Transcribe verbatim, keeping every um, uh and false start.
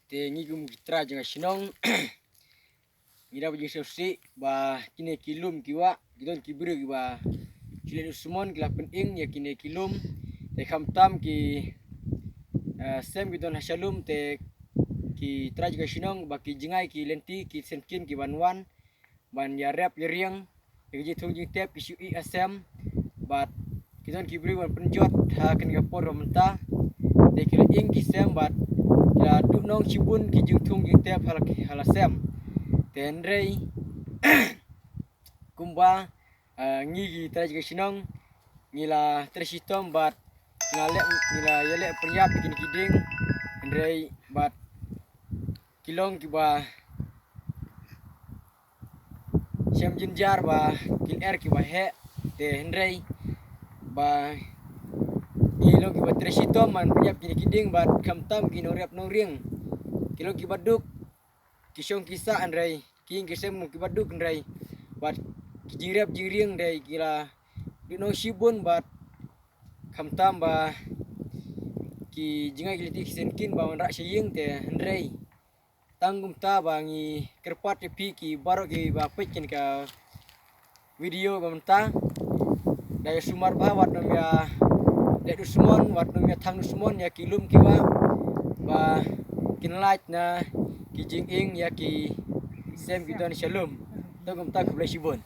Te ngi kum ki trai jong ka shnong ngi da ba jingsngewsih ba kine ki lum ki wah, ki don ki briew kiba shu leh dusmon ki la pynïeng ïa kine ki lum. Te khamtam ki, eh, sem ki don ha sha lum, te ki trai jong ka shnong ba ki jngai ki lynti ki sengkin ki ban wan ban ïarap ïariang ïa ki jingthung jingtep ki shu ïeh ha sem. Bad ki don ki briew ban pynjot ha kane ka por ba mynta. Te ki la ïeng ki sem bad ki la duhnong shibun ki jingthung jingtep ha la, ha la sem. Te hynrei kumba, ah, ngi ki trai jong ka shnong ngi la trei shitom bad ngi la leh, ngi la ïaleh pynïap ïa kine ki dieng. Hynrei bad ki long kiba shem jynjar ba ki lyer kiba heh. Te hynrei ba ngi long kiba trei shitom ban pynïap kine ki dieng bad khamtam ki nongrep nongriang ki long kiba duk, ki shong ki sah hynrei ki ïing ki sem kiba duk hynrei bad ki jingrep jingriang hynrei ki la duhnong shibun bad khamtam ba ki jngai ki lynti ki sengkin ba wanrah sha ïing. Te hynrei tang kumta ba ngi kyrpad ïa phi ki baroh kiba peit kane ka video ba mynta, da ïa sumar bha wat nym ïa leh dusmon, wat nym ïa thang dusmon ïa ki lum ki wah ba kin lait na ki jingïeng ïa ki sem ki don sha lum. Tang kumta, khublei shibun.